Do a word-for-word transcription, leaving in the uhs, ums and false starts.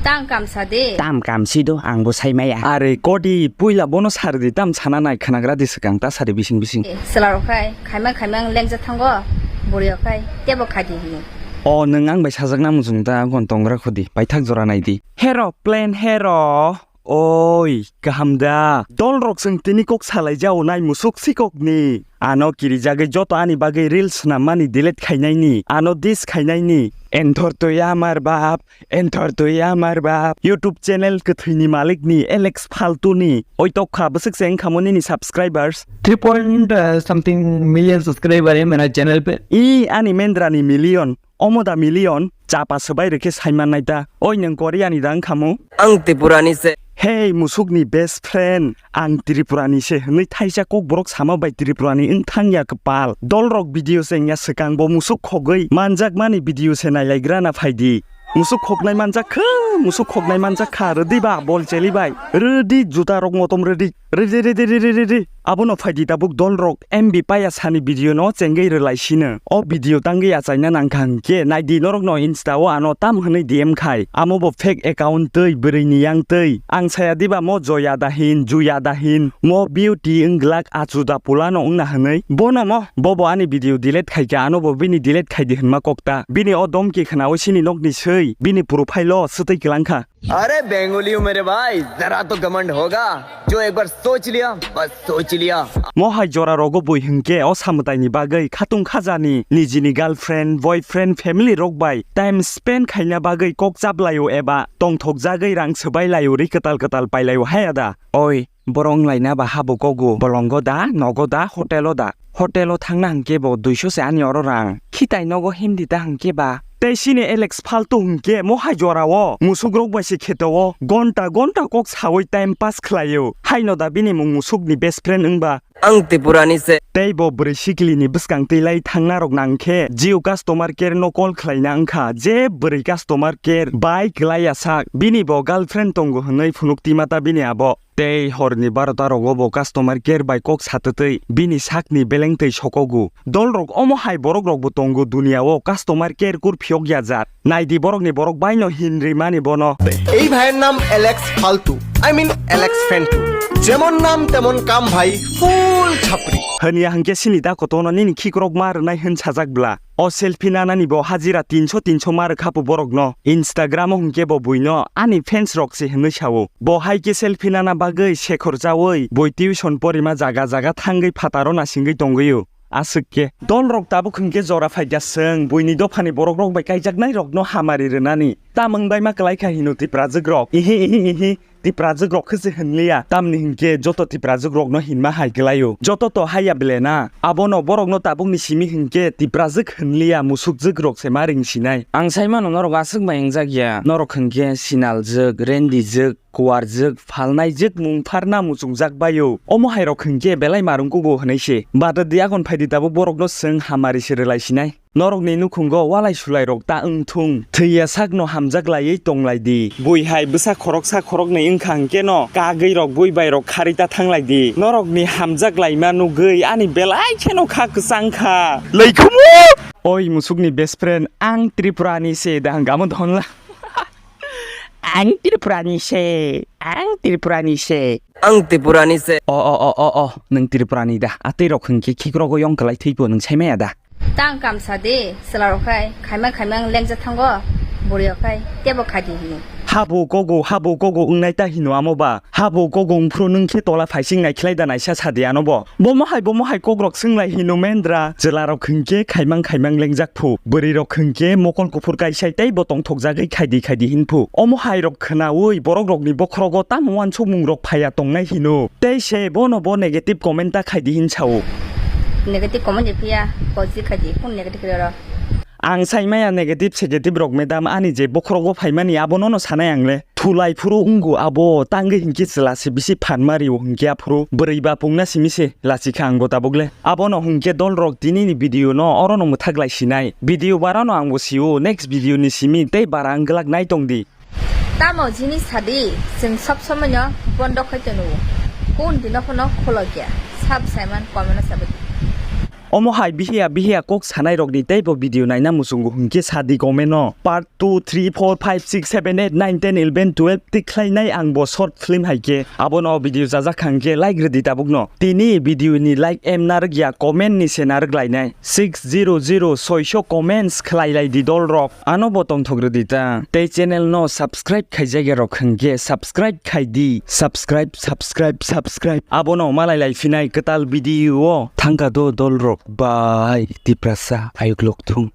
Tang kam sa de. Tam kam si do, ang bo sai maya. Are kodi, puila bono sar di, tam sana nai khnagra di swkang, ta sari bising bising. Eh, chwla rok khai, khaimang khaimang lengja thango, buri rok khai, tebo khai di hini. O, nwng ang bai sajakna muchung ta, gon tongra khudi, paithak jora nai di. Hero, plan hero. Oi, kaham da. Dol rok chwng tini kok salai jao nai musuk sikok ni. Ano kirijagwi joto ani bagwi reels swnam mani delete khainai ni, ano diss khainai ni. Enthor twi amar bap, enthor twi amar bap. YouTube channel kwthwi ni malik ni Alex Faltu ni. Oi tok kha bwswk se wngkha mo nini subscribers. Three point, uh, something million subscriber hai mera channel pe. I ani mendra ni million. Omo da million, chapa swbai rwkhe saiman nai ta. Oi nwng Korea ni da wngkha mo? Ang Tripura ni se. Hey, musuk ni best friend, ang Tripura ni se hwnwi thaisa kokborok sama bai Tripura ni wng thang ya kwpal. Dol rok video se wngya swkang bo musuk khogwi manjak mani video se nailaigra na phai di. Musuk khoknai manjak kha, musuk khoknai manjak kha, rwdi ba bol cheli bai. Rwdi juta rok motom rwdi. Rwdi, rwdi, rwdi, rwdi. Abono phaidi tabuk dol rok M B paya sani video no chengwi rwlai sino. O video tangwi achaina nangkha hwnkhe naidi norokno Insta o ano tam hwnwi D M khai. Amo bo fake account twi bwrwi ni yang twi. Ang saya diba mo Joya da hin, Juya da hin, mo beauty wng glak achu da pula no wngna hwnwi. Bono mo, bobo ani video delete khaikha, ano bo bini delete khaidi hwnma kokta. Bini o domki khnaui sini nokni swi, bini profile o swtwi kwlangkha. अरे बेंगोली हूँ मेरे भाई, जरा तो घमंड होगा। जो एक बार सोच लिया, बस सोच लिया। Mo hai jora rogo bui hwnkhe o samwtai ni bagwi khatung khajani nijini girlfriend, boyfriend, family rok bai time spend khaina bagwi kok chaplaio eba tongthok jagwi rang swbai laio ri kwtal kwtal pailaio hai ada. Oi, borok wnglaina ba habo kogo, bolongo da, nogo da, hotel o da? Hotel o thangna hwnkhe bo duiso se ani oro rang. Khitai nogo himdi ta hwnkhe ba? Tei sini Alex Faltu hwnkhe mo hai jora o musuk rok bai se kheto o gonta gonta kok saui time pass khlaio. Haino da bini mung musuk ni best friend wngba? Ang Tripura ni se. Tei bo bwrwi sikli ni bwskang twi lai thangna rok nang khe Jio customer care no call khlaina wngkha je bwrwi customer care bai kwlai ya sak bini bo girlfriend tongo hwnwi phunuk twi ma ta bini abo. Tei horni barota rogo bo customer care bai kok satwtwi bini sakni beleng twi sokogo. Dol rok omo hai borok rok bo tongo dunia o customer care kur phiyok ya jat. Naidi borok ni borok bai no hin ri mani bono. এই ভাইয়ের নাম অ্যালেক্স ফালতু, I mean Alex ফেন্টু। যেমন নাম তেমন কাম ভাই, ফুল ছাপরি। Hwnya hwnkhe sini da kotono nini khikrok ma rwnai hwn sajak bla. O selfie nanani bo hajira tinso tinso ma rwkha po borokno. Instagram o hwnkhe bo buino ani fans rok se hwnwi sao. Bo hai khe selfie nana bagwi sekhor chaui bui tuition porima jaga jaga thangwi phataro nasingwi tongwio. Aswk khe dol rok tabuk hwnkhe jora phaikha chwng buini dophani borok rok bai kaijaknai rokno hamari rwnani. Tamwng bai ma kwlai kha hino Tiprajwk rok. Ihi ihi ihi. Tiprajwk rok khe se hwnliya, tamni hinkhe joto Tiprajwk rokno hinma hai kwlaio. Joto to haiya ble na? Abono borokno tabukni simi hinkhe Tiprajwk hwnliya, musukjwk rok se ma ring sinai. Ang sai mano norok aswk bai wngjak ya. Norok hinkhe sinaljwk, rendijwk, kuwarjwk, phalnaijwk mung pharna muchungjak baio. Omo hai rok hinkhe belai marung kugo hwnwi se. Bada di agon phaidi tabuk borokno swng hamari se rwlai sinai. Norokni nukhungo walai sulai rok ta wng thung. Thwiya sakno hamjak laiwi tong lai di. Bui hai bwsa khoroksa khoroknwi wngkha hwnkhe no kagwi rok bui bai rok kharwi ta thang lai di. Norokni hamjak laima nugwi ani belai kheno kha kwchang kha. Laikhumu! Oi musukni best friend, ang Tripura ni se da hwnkha amo dhonla. Ang Tripura ni se, ang Tripura ni se. Ang Tripura ni se. O, o, o, o, o, nwng Tripura ni da? Atwi rok hwnkhe khikrogwi yong kwlai thwipo nwng sai maya da? Tang kam sa de, chwla rok khai, khaimang khaimang lengja thango, buri rok khai, tebo khai di hini. Habo kogo, habo kogo wngnai ta hino amo ba? Habo kogo wngphru nwng khe tola phaising nai khlai da naisa sa di ano bo? Bomo hai, bomo hai kok rok swng lai hino mendra. Chwla rok hwnkhe khaimang khaimang lengjak phu, bwrwi rok hwnkhe mokol kuphur kaisai tei bo tongthok jagwi khai di khai di hin phu. Omo hai rok khwnaui borok rokni bokhorogo tamo uansukmung rok phaiya tongnai hino. Tei se bono bo negative comment ta khai di hin sao. Negative comment de phiya, positive khai di, kun negative khai oro. Ang sai maya negative segative rok madam, ani je bokhorogo phaimani abono no sanai ang le. Thulai phuru wngo abo, tangwi hinkhe chwla se bisi phan ma rio hinkhe aphuru bwrwi ba pungna simi se lachi kha ang bo tabuk le. Abono hinkhe dol rok tini ni video no oro no mwthak lai sinai. Video bara no ang bo sio, next video ni simi tei bara wng glak nai tong di. Tamo jini sadi, chwng sob somoi no bondo khai tono. Kun dino phano khulokya. Sab saiman comment o sabai. Omo hai bihiya bihiya kok sanai rok ni teibo video naina muchungo hwnkhe sadi comment o. Part two, three, four, five, six, seven, eight, nine, ten, eleven, twelve tik khlainai ang bo short film hai khe. Abono video chajak kha hwnkhe like rwdi tabukno. Tini video ni like em narwk ya, comment ni se narwk lainai. Six zero zero soiso comments khlai lai di dol rok. Ano bo tongthok rwdi ta. Tei channel no subscribe khaijak ya rok hwnkhe subscribe khai di. Subscribe, subscribe, subscribe. Abono malai lai phinai kwtal video o. Thangka do dol rok. Bye. Tiprasa ayuk lok thung.